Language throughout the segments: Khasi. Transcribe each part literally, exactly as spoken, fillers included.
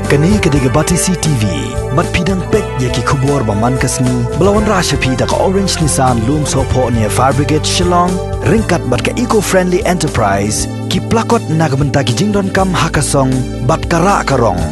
Kane ka dei ka Batesi T V. Bad phi dang peit ïa ki khubor ba man ka sngi ba la wanrah sha phi da ka Orange Nissan Lumsohphoh near Fire Brigade Shillong, ryngkat bad ka Eco Friendly Enterprise, ki plakot na ka bynta ki jingdonkam ha ka song bad ka rah ka rong.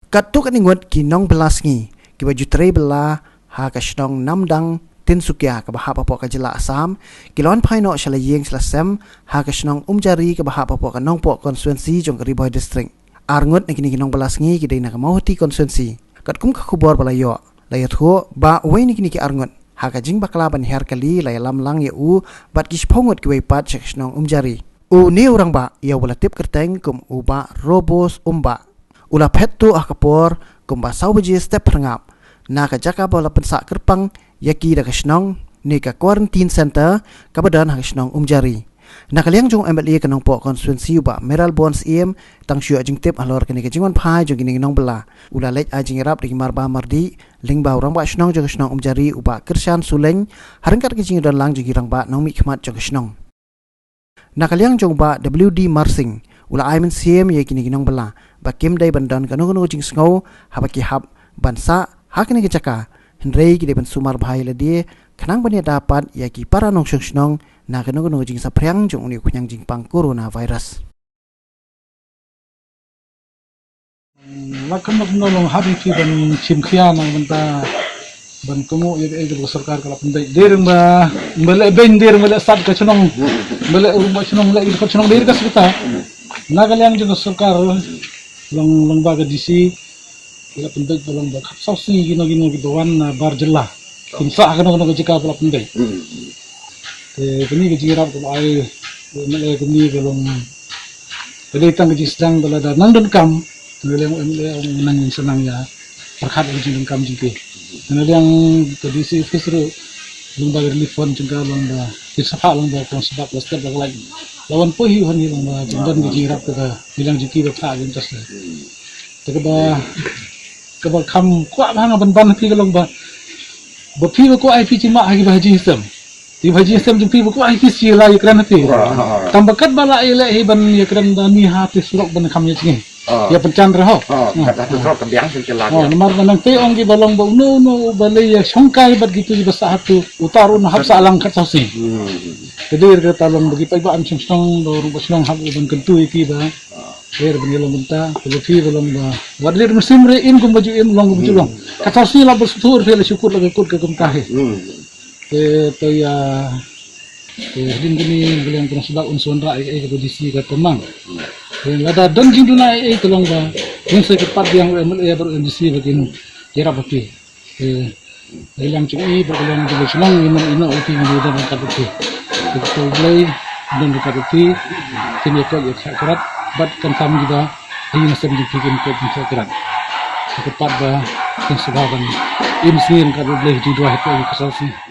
Katto katne ngut ki nongbylla sngi kiba ju trei bylla ha ka shnong Namdang Tinsukia kaba hap hapoh ka jylla Assam, ki la wan phai noh sha la ïing sha la sem ha ka shnong Umjari kaba hap hapoh ka Nongpoh constituency jong ka Ri Bhoi District. Ar ngut na kine ki nongbylla sngi ki dei na ka Mawhati constituency. Katkum ka khubor ba la ïoh, la ïathuh ba uwei na kine ki ar ngut, ha ka jingbakla ban hiar kali, la ïalam lang ïa u bad ki shiphew ngut kiwei pat sha ka shnong Umjari. Une u rangbah, ïa uba la tip kyrteng kum u Bah Robos Umbah, u la phet tuh ha ka por kumba saw baje step phyrngap na ka jaka ba la pynsah kyrpang ïa ki da ka shnong ne ka quarantine center kaba don ha ka shnong Umjari. Na ka liang jong u M L A ka Nongpoh constituency u Bah Mayralborn Syiem, tang shu ïoh jingtip halor kane ka jingwan phai jong kine ki nongbylla, u la leit ai jingïarap da ki marba mardih lyngba u rangbah shnong jong ka shnong Umjari u Bah Kyrshan Suleng, ha ryngkat ka jingdon lang jong ki rangbah nongmihkhmat jong ka shnong. Na ka liang jong u Bah W D Marsing, u la ai mynsiem ïa kine ki nongbylla ba kim dei ban don kano kano ka jingsngew haba ki hap ban sah ha kane ka jaka, hynrei ki dei ban sumar bha ïa lade khnang ban ïada pat ïa ki para nongshong shnong na kano kano ka jingsaphriang jong une u khñiang jingpang coronavirus. La kumno kumno long hap ïa phi ban shim khia na ka bynta ban kohnguh ïa kaei kaba ka sorkar ka la pyndait. Dei ruh ba, ba leh beiñ, dei ruh ba leh sat ka shnong, ba leh ruh ba shnong, leh ïa ka shnong, dei ruh ka sat. Na ka liang jong ka sorkar, long, long ba ka D C, ki la pyndait ba long ba khatsaw sngi kino kino kiba wan na bar jylla, kin sah ha kano kano ka jaka ba la pyndait. Te kane ka jingïarap kaba ai u M L A kane ka long, ka dei tang ka jingsdang ba lada nang donkam, te ka liang u M L A ong nang ïeng sha nang ïa pyrkhat ïa ka jingdonkam jong ki. Te ka liang ka D C office ruh, long ba ka relief fund jong ka long ba, ki safah long ba kong sabak la step ba ka lait. La wan poi hi wan hi long ba jingdon ka jingïarap ka, ka liang jong ki ba pyrkhat jong ka. Te kaba, kaba kham kwah ba nga ban ban ha phi ka long ba, ba phi ba kwah ai phi jingmah ha kiba ha jingstem. Kiba ha jingstem jong phi ba kwah ai phi shi la ïakren ha phi. Wah. Tang ba kat ba la ïaleh hi ban ïakren da ni ha phi surok ban kham ïa jngi. Ah. Ïa pynjan re ho. Ah, kat ha phi surok kan biang shen ke la. Oh, namar ba nang te ong kiba long ba uno uno ba lei ïa shongkai bad kitu kiba sah ha tu utar un hap sah lang khatsaw sngi. Hmm. Te dei kata long ba ki paidbah shnong shnong ba ruh ba shnong hap ban kyntu ïa ki ba. Ler ban ïalong bynta, kaba phi ba long ba. Wat ler mynsiem re im kumba ju im long kumba ju long. Kata shi la ba suthu re phi la shu kut la ka kut ka kumta hi. Hmm. Te to ïa, te hadien kane ba long kong sabak un sa wanrah ïa kaei kaba D C ka pynmang. Te lada don jingduna ïa kaei ka long ba, kin sa kyrpad biang ïa M L A bad ïa D C ba kin ïarap ha phi. Te, ka liang jong i, bad ka liang jong ka shnong, i myn i noh, i phi ngi don ryngkat bad phi. Te ka kyrteng U Blei, don ryngkat bad phi, kin ïa koit ïa ka khrat, bad kan tam ki ba, ha ïing ha sem jong phi kin koit ïa ka khrat. Te ka pat ba, kin sngewbha ban, im sngi ryngkat bad U Blei, jingduwai ha ka kyrteng Jisu.